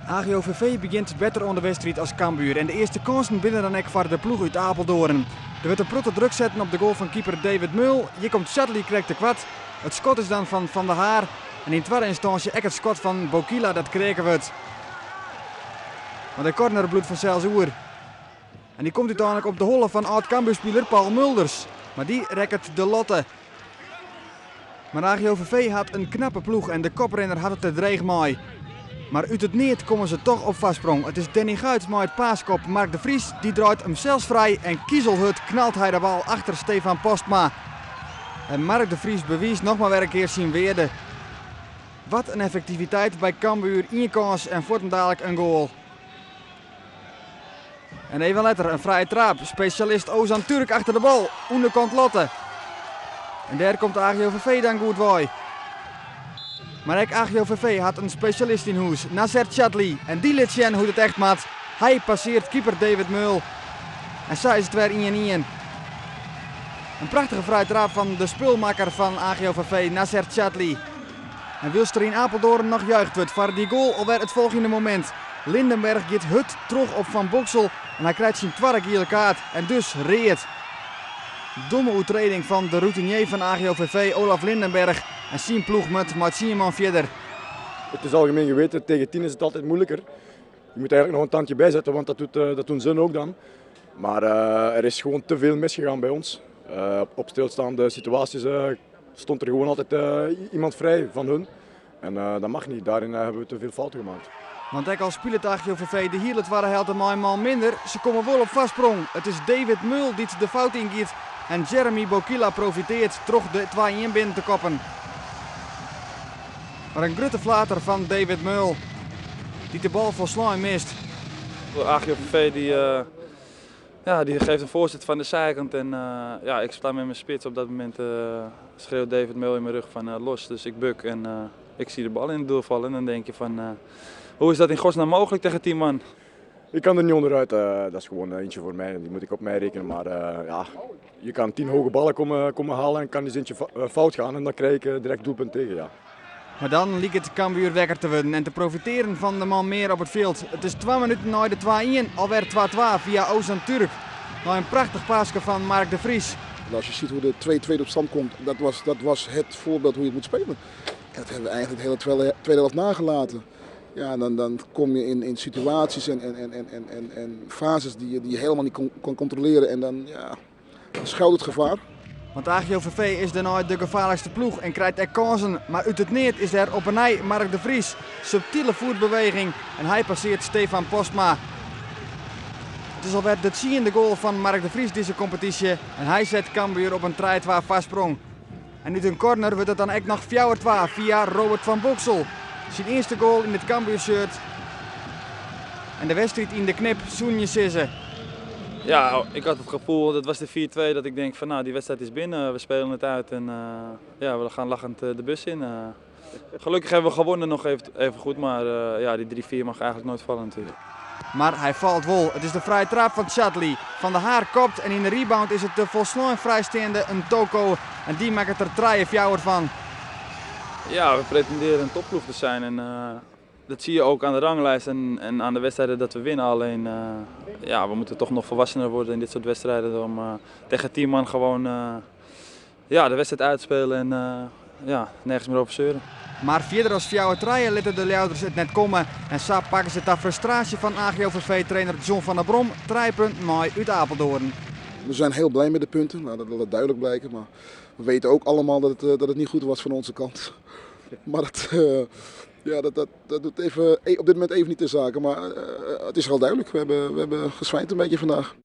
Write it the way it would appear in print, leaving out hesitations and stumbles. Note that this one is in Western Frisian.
AGOVV begjint better oan de wedstriid as Cambuur en de earste kânsen binne dan ek foar de ploech út Apeldoorn. Der wurdt in protte druk setten op de goal fan keeper David Meul. Hjir komt Chadli krekt te koart. It skot is dan fan Van der Haar en yn twadde ynstânsje ek it skot fan Bokila dat kreake wurdt. Mar de corner bliuwt fansels oer. En dy komt úteinlik op de holle fan âld-Cambuurspiler Paul Mulders. Mar dy rekket de latte. Mar AGOVV hat in knappe ploech en de koprinner hat it der dreech mei. Mar út it neat komme se toch op foarsprong. It is Danny Guijt mei it paaske op Mark de Vries. Dy draait himsels frij en kiezelhurd knalt hy de bal achter Stefan Postma. En Mark de Vries bewiist noch mar wer in kear syn wearde. Wat in effektiviteit by Cambuur. Ien kâns en fuortendalik in goal. En even letter in frije traap. Spesjalist Ozan Türk achter de bal. Ûnderkant latte. En dêr komt AGOVV dan goed wei. Mar ek AGOVV hat in spesjalist yn hûs, Nacer Chadli. En dy lit sjen hoe't it echt moat. Hy passeart keeper David Meul. En sa is it wer 1-1. In prachtige frije traap fan de spulmakker fan AGOVV, Nacer Chadli. En wylst der yn Apeldoorn noch juicht wurdt foar dy goal alwer it folgjende momint. Lindenberg giet hurd troch op Van Boksel en hy krijt syn twadde giele kaart en dus read. Domme oertreding fan de routinier fan AGOVV, Olaf Lindenberg, en syn ploech moat mei 10 man fierder. Het is algemeen geweten, tegen 10 is het altijd moeilijker. Je moet eigenlijk nog een tandje bijzetten, want dat doen ze ook dan. Maar er is gewoon te veel misgegaan bij ons. Op stilstaande situaties stond er gewoon altijd iemand vrij van hun. En dat mag niet, daarin hebben we te veel fouten gemaakt. Want ek al spilet AGOVV de hiele twadde helte mei in man minder, se komme wol op foarsprong. It is David Meul dy't de fout yngiet en Jeremy Bokila profiteart troch de 2-1 binnen te koppen. Mar in grutte flater fan David Meul, dy't de bal folslein mist. AGOVV ja, die geeft een voorzet van de zijkant en ja, ik sta met mijn spits op dat moment, schreeuwt David Meul in mijn rug van los. Dus ik buk en ik zie de bal in het doel vallen en dan denk je van, hoe is dat in godsnaam mogelijk tegen 10 man? Ik kan er niet onderuit, dat is gewoon eentje voor mij, die moet ik op mij rekenen. Maar ja, je kan 10 hoge ballen komen halen en kan eens eentje fout gaan en dan krijg ik direct doelpunt tegen. Ja. Mar dan liket Cambuur wekker te wurden en te profitearjen fan de man mear op it fjild. It is 2 minuten nei de 2-1, alwer 2-2 fia Ozan Türk. Nei in prachtich paaske fan Mark de Vries. En als je ziet hoe de 2-2 tot stand komt, dat was het voorbeeld hoe je het moet spelen. En dat hebben we eigenlijk de hele tweede helft nagelaten. Ja, dan kom je in situaties en fases die je helemaal niet kan controleren. En dan, ja, dan schuilt het gevaar. Want AGOVV is dêrnei de gefaarlikste ploech en krijt ek kânsen. Mar út it neat is der op 'e nij Mark de Vries. Subtile foetbeweging en hy passearret Stefan Postma. It is alwer de 10e goal fan Mark de Vries dizze kompetysje en hy set Cambuur op in 3-2 foarsprong. En út in corner wurdt it dan ek noch 4-2 fia Robert van Boksel. Syn earste goal yn it Cambuur shirt. En de wedstriid yn de knip, soene je sizze. Ja, ik had het gevoel, dat was de 4-2, dat ik denk van nou, die wedstrijd is binnen. We spelen het uit en ja, we gaan lachend de bus in. Gelukkig hebben we gewonnen nog even goed, maar ja, die 3-4 mag eigenlijk nooit vallen natuurlijk. Mar hy falt wol. It is de frije traap fan Chadli. Van der Haar kopt en yn de rebound is it de folslein frijsteande Ntoko. En dy makket der 3-4 fan. Ja, we pretenderen een topploeg te zijn en dat zie je ook aan de ranglijst en aan de wedstrijden dat we winnen. Alleen ja, we moeten toch nog volwassener worden in dit soort wedstrijden om tegen 10 man gewoon, ja, de wedstrijd uitspelen en ja, nergens meer over zeuren. Mar fierder as 4-3 litte de Ljouwerters it net komme. En sa pakke se ta frustraasje fan AGOVV-trainer John van der Brom 3 punten mei út Apeldoorn. We zijn heel blij met de punten, nou, dat wil het duidelijk blijken. Maar we weten ook allemaal dat het niet goed was van onze kant. Maar ja, dat doet even, op dit moment even niet de zaken. Maar het is al duidelijk, we hebben gezwijnd een beetje vandaag.